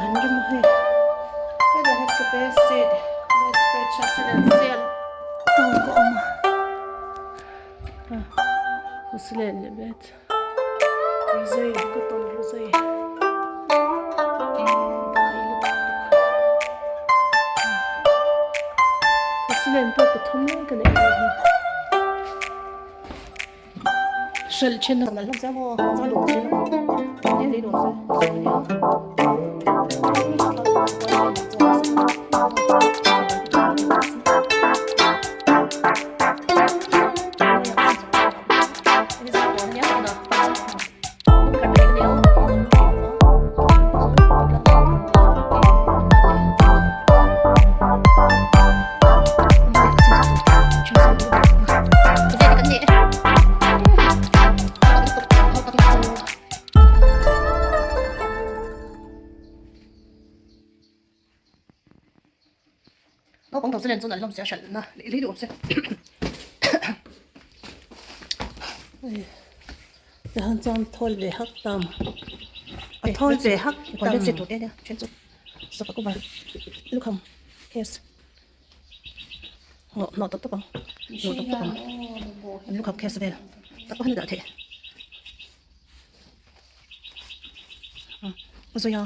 han rem a hei hetah hian ka bed sheet bed spread tha chu an siam tawk a awm a husilen leh bed rizai cotton rizai dai lutuk husilen pawh pathum lai ka neih ve hi. Hralh then a Naupang tho chu len chuan an hlawm sia hralh na leh lei duh awm se. Tihan chuan thawl ve hak tam a thawl ve hak tam. Sofa cover lukham case. Ngawh hnawh tawp tawp ang hnawh tawp tawp ang an lukham case vel tak pawh hi dah theih a zui a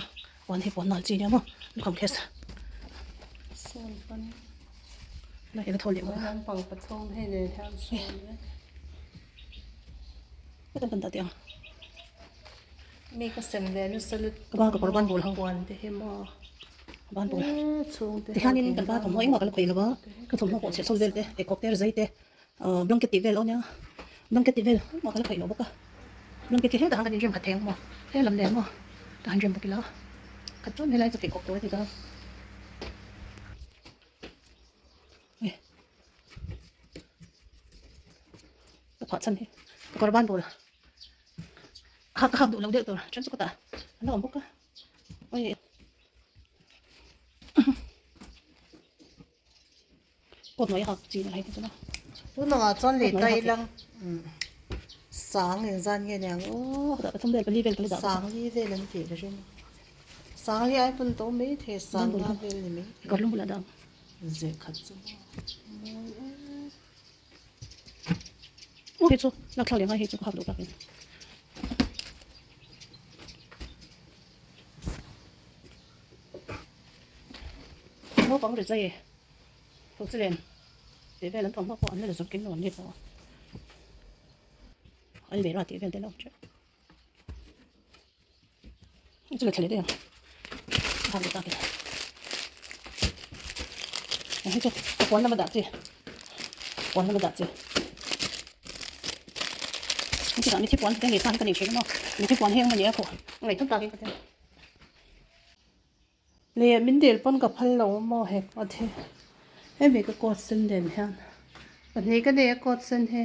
puan hi puan nal chi nia maw lukham case la ila thaw leh bawk a heta kan dah teh ang mi ka sem ve nasa lutuk ka ba ka kawr ban bul ho puan te hi maw. Ban pawl tihianin kan pa thawmhnaw engmah ka la khawih lo a, ka thawmhnaw pawh chhehchhawn vel te, pheikhawk te, rizai te, ahh blanket tih vel a awm nia, blanket tih vel engmah ka la khawih lo bawk a, blanket hi hetah khan kan inrem khat thei ang maw, he lam nen maw tah han rem bawk ila, khat chuan helai chu pheikhawk tur a ti ta. Ka phah chhan hi ka kawr ban pawl hak ka hak duh lo deuh tur then chu ka tah an la awm bawk a. Tunah chuan lei ta ilang sang engzat nge niang aw sang li vel an tih ka hria sang li ai pawn to mai thei sang nga vel ni mai thei zeh khat chu maw hei chu lak thlak leh ngai hei chu ka hak duh tak in. Naupang ri zai thu chi len tih vel an thawmhnaw pawh an la zuk in lo an ni pawh almira tih vel te lo teuh chu la thla leh daih ang a hak leh tak in hei chu ka puan lama dah chi puan lama dah chi. Chutah mitthi puan te nei khan ka nei thin a maw mitthi puan hi engemaw ni a khuh ngaih thum takin ka ti a. Leh min dil pawn ka phal lo maw he coat hi hemi ka coat sen nen hian pahnih ka nei a coat sen hi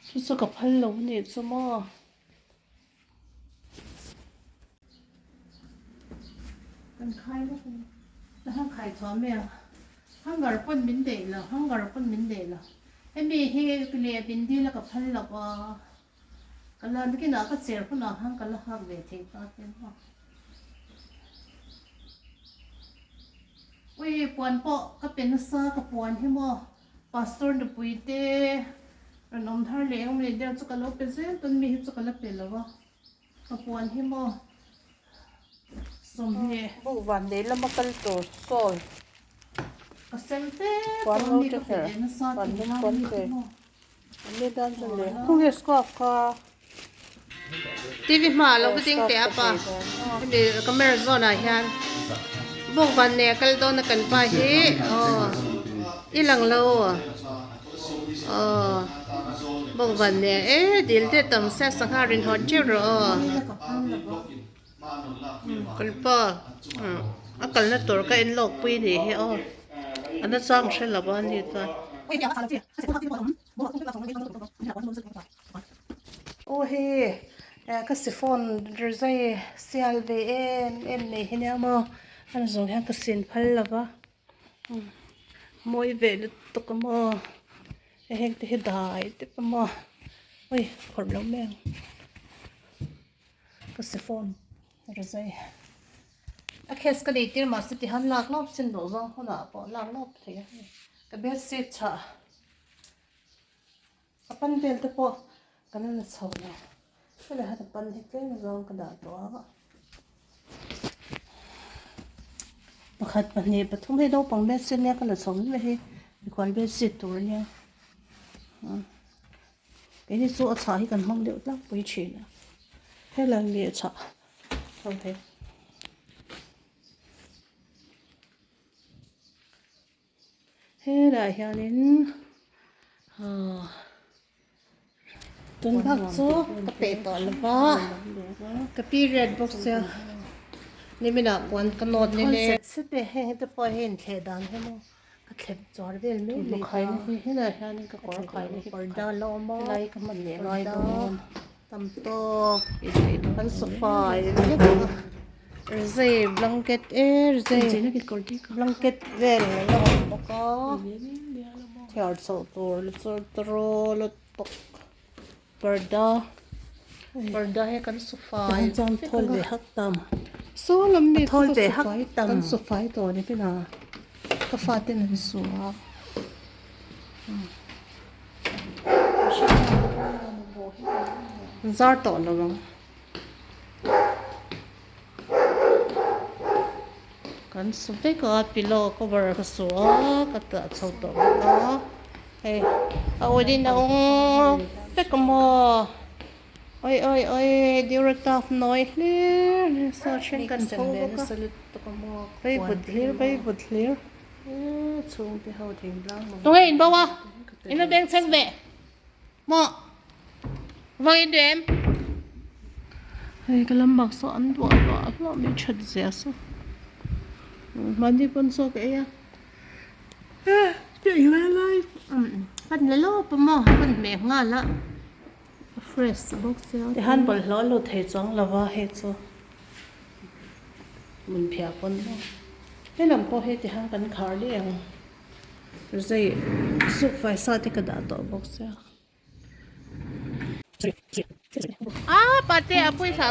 chu chu ka phal lo a nih chu maw. Kan khai vek a ni. Ta han khai thuam mai ang. Hanger pawn min deih lo, hanger pawn min deih lo. Hemi hi leh min dil a ka phal lo a. Ka la nakinah ka cher hunah khan ka la hak ve thei ta te maw. Ui puan pawh ka pe nasa ka puan hi maw. Pastor nupui te rawn awm thar leh eng leh deuh chu ka lo pe zel pawn mi hi chu ka la pe lo a. Ka puan hi maw sawmhnih. Buk van nei lama kal tur sawl. Ka sem fe puan mi ka pe leh nasa tih hlan mi hi maw. Khawnge scarf kha. TV hmaah lo va ding teh a pa hemi camera zawn ah hian buk van nei a kal dawn a kan pa hi aw i lang lo aw buk van nei e dil te tam sia sangha rin hawn teuh rawh aw kan pa a kalna tur ka en lawk pui ni hi aw a nachang hre lo a ni chuan. Aw hei ka siphon rizai sial ve em em mai hi nia maw a zawng hian ka sin phal lo va mawi ve lutuk a maw heng te hi dai tep a maw ui phawrh lo mai ang ka siphon. Rizai a case ka nei tir mahse tihan lak lawp sin duh zawng hunah pawh lak lawp thei a hei ka bedsheet chhah a pan vel te pawh kan la chho lo helai hian a pan hi tlem zawng ka dah tawh a pakhat pahnih pathum hei naupang bedsheet nia ka la chho mai mai hi mikhual bedsheet tur ania. Keini chu a chhah hi kan hmang deuh tlangpui thin a, helai mi a chhah ho hi. Helaiah hianin aaa tun bak chu ka peh tawh lo va, ka period bawk sia niminah puan ka nawt ni le. Heng te pawh hi inthleh dan hi maw. Ka thlep chuar vel mai mai ta. Helaiah hianin ka kawr khaina hi parda la awm a, helai ka hman leh ngai dawn tam tawk kan sofa lek a rizai blanket e rizai blanket vel a la awm bawk a chhiar chhoh tur la chawr tawr lutuk parda parda hi kan sofa saw lam mi chu ka sofa kan sofa hi tawh ni vel a ka fate an su a zar tawh lo ang kan su vek a pillow cover ka su a ka tah chho tawh bawk a. Hei a awlin a awng vek a maw oi oi oi Durataf nawi hlir hlir saw then kan pho bawk a vaivut hlir vaivut hlir tunge in bo a in la beng chhek ve maw vang in duh em hei ka lam bak saw an duah hluah hluah mai that zia saw mahni pawn saw ka ei a. Kan la lawp a maw kan hmeh nghal a a fresh bawk sia. Tihan bawlhhlawh a lut thei chuang lo va hei chu hmun phiah pawn maw helam pawh hei tihan kan khar leh ang zai suk fai sa te ka dah tawh bawk sia. A pate a pawisa.